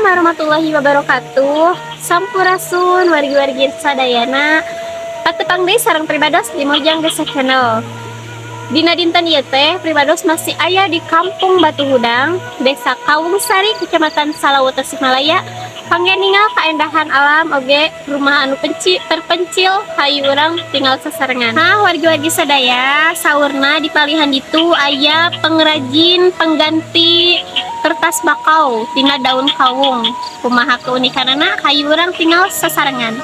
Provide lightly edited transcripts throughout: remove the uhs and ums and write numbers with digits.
Warahmatullahi wabarakatuh. Sampurasun wargi-wargi sadayana. Patepang deui sareng pribados di Mojang Desa Channel. Dina dinten ieu teh pribados masih aya di Kampung Batu Hudang, Desa Kawungsari, Kecamatan Salawu, Tasikmalaya. Kangge ningal kaendahan alam oge rumah anu terpencil, hayu urang tingal sasarengan. Nah, wargi-wargi sadaya, saurna di palihan ditu aya pengrajin pengganti kertas bakau tina daun kawung. Kumaha keunikanana? Hayu urang tingal sasarengan.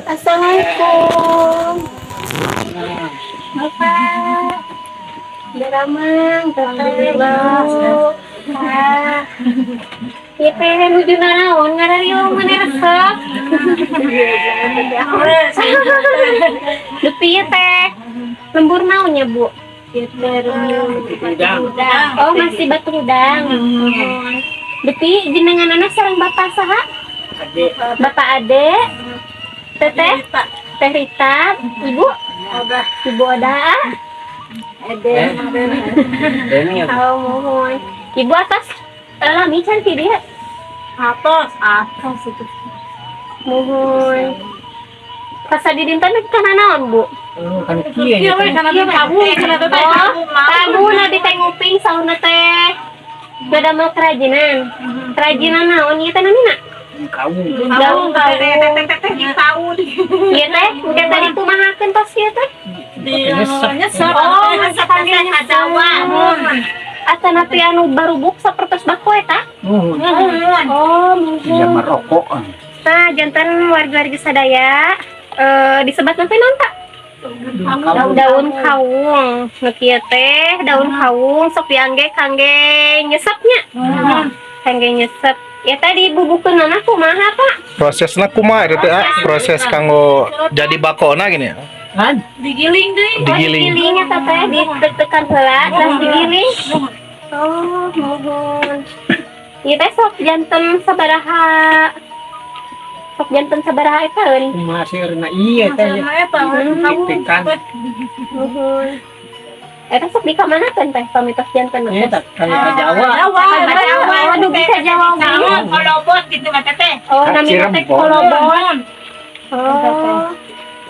Assalamualaikum. Bapak. Daramang, Alhamdulillah. Ah. Ieu teh nuju nanaon ngarariung mani resep? Dupi ieu teh lembur naon nya, Bu? Oh, masih Batu Hudang. Dupi jenenganana sareng Bapak saha? Ade. Bapak Ade. Teteh? Teh Rita, Ibu? Oda. Ibu Oda. Ade. Ini. Oh, muhun. Ibu atos lami can ti dieu? Atos, atos itu. Muhun. Kasadidinten kana naon, Bu? Kan kieu nya. Karena tamu, karena teh Oh, tamu na di teh nguping saurna teh. Beda mah kerajinan. Kerajinan naon ieu teh namina? Kawung. Daun kawung. Teh teh di tahu di Ieu teh engke tadi kumahakeun tos ieu teh? Nyesep. Oh, masih kangge nyesep. Atanapi anu barubuk sapertos bako eta? Muhun. Oh, muhun. Zaman rokok. Nah, janten warga-wargi sadaya disebat nanti naon, Pak? Daun kawung. Nu kieu teh daun kawung sok diangge kangge nyesepnya. Kangge nyesep. Ya tadi bubukeunana kumaha, Pak? Prosesnya kumaha itu teh, ah? Proses kanggo jadi bakona gini ya? Kan? Digiling deh. Digiling. Digiling eta teh ditekan heula terus digiling. Oh, muhun. Ieu teh sok janten sabaraha? Sok janten sabaraha etaeun? Kumaha sih na iya teh. Tekan. Muhun. Eta sok di kamanakeun teh pami tos janten? Ini tak kayak ke Jawa. Jawa, Jawa. Waduh, bisa Jawa oge. Kolobot gitu mah teteh. Oh, namina teh Cirebon. Kolobot. Oh.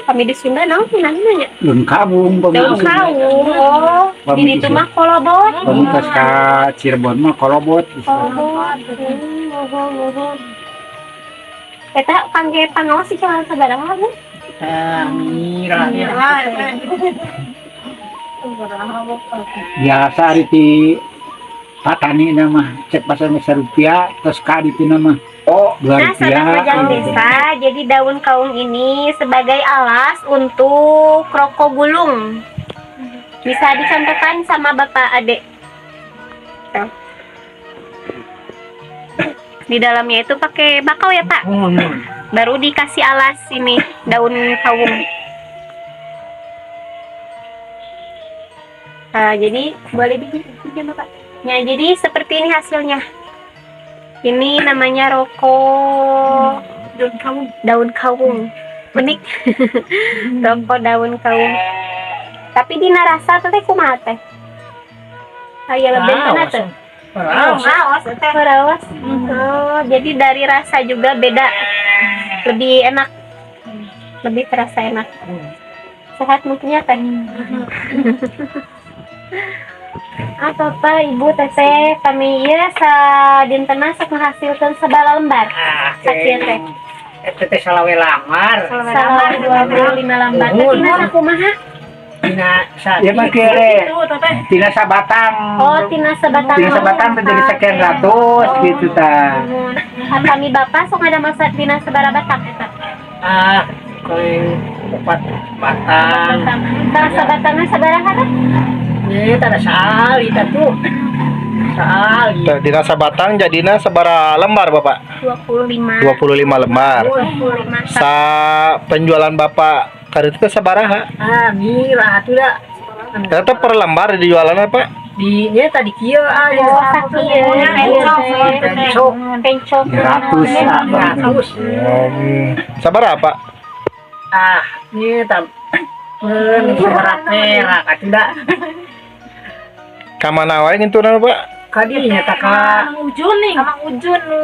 Kami di Sunda naon namanya? Daun kawung. Daun kawung. Oh, di ditu mah kolobot. Pami ka Cirebon mah kolobot. Kolobot. Muhun, muhun. Eta kangge pangaos sih jalan sabaraha, Bu? Ah, mirah. Biasa ari ti patani nama cek pasar rupiah terus ka ditu nama Oh, dua Nah, rupiah. Sahabat Mojang Desa, jadi daun kawung ini sebagai alas untuk rokok gulung. Bisa dicontohkan sama Bapak Ade. Tuh. Di dalamnya itu pakai bakau ya, Pak? Muhun. Baru dikasih alas ini daun kawung. Nah, jadi boleh bikin bikin, Bapak. Nah, jadi seperti ini hasilnya. Ini namanya rokok Daun kawung. Daun kawung. Unik. Rokok daun kawung. Tapi dina rasa teh kumaha teh? Aya lebih kana teh? Raos. Raos teh raos. Oh, jadi dari rasa juga beda. Lebih enak. Lebih terasa enak. Sehat mungkinnya teh. Atau apa Ibu Teteh kami ya sa dintena sok menghasilkan sabaraha lembar? Ah, Sakieu teh. Eta teh 25 lambar. 25 lembar. Teh Nuhun. tina sakumaha? Dina sa Ya mah kere Itu teteh. tina sabatang. Oh, tina sabatang. Tina sabatang teh jadi sekian ratus gitu ta. Nuhun. Kami Bapak sok ada masa tina sabaraha batang eta? Ah, koe opat batang. Batang. Tah sabatangna sabaraha teh? Ini tada saali tuh. Saali. Tah, dina sabatang jadina sabaraha lembar, Bapak? 25. 25 lembar. 25. Sa penjualan Bapak kari itu sabaraha? Ah, mirah atuh da. Tetap per lembar dijualannya, Pak? Di nya tadi kieu ah. Oh, sakieu. Pencok. Pencok. Ratus ah. Ratus. Sabaraha, Pak? Ah, ini tak pen sabaraha perak atuh da. Ka mana wae ngintunna, Pak? Kadinya tah ka Mang Ujun nih. Mang Ujun nu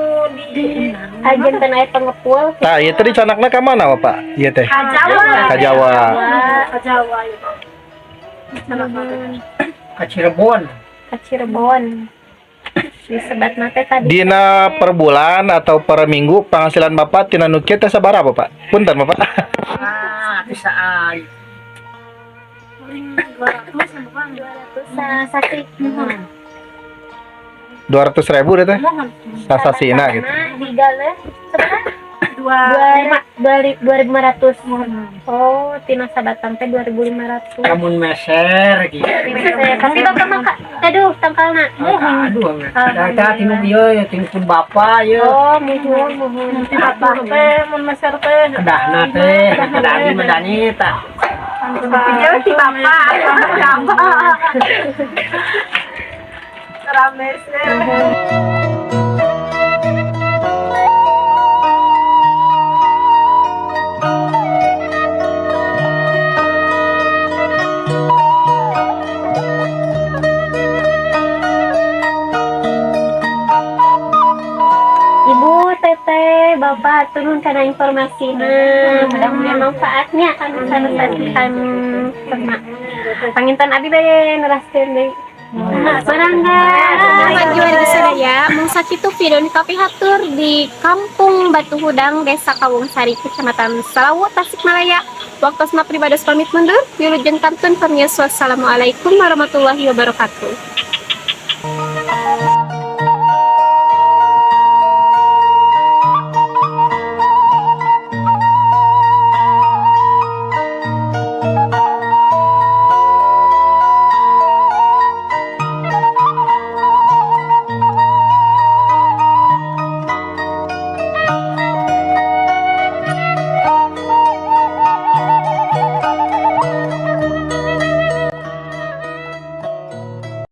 di Ajentan aya pengepul. Tah, ieu teh dicandakna ka mana, Pak? Ieu teh. Ka Jawa. Ka Jawa. Ka Jawa itu. Ka Cirebon. Ka Cirebon. Disebatna teh tadi. Dina per bulan atau per minggu penghasilan Bapak tina nu kieu teh sabaraha, Bapak? Punten, Bapak. Ah, bisa ai. Paling 200 bukan 200 sasih. 200 ribu deh teh. Sasasina gitu. Digaleh sebenarnya dua dua dua 2.500. Oh, tina sabatang teh 2.500. Lamun meser gitu. Tapi bapak mah aduh tangkalna. Aduh, dah tah tinu ieu ya tinu pun bapa ieu. Oh, muhun muhun. Nanti bapak teh mun meser teh. Kedahna teh, kedah abi medani tah. Dia si bapak. Bapak. Rame sih. Ibu, teteh, bapak, turun karena informasinya. Mudah-mudahan manfaatnya kan sanes ternak. Panginten abi bade neraskeun deui. Mangga, maju wargi sadaya, mung sakitu video nu kapihatur di Kampung Batu Hudang, Desa Kawungsari, Kecamatan Salawu, Tasikmalaya. Waktosna pribados pamit mundur, wilujeng kantun pamios, wassalamualaikum warahmatullahi wabarakatuh.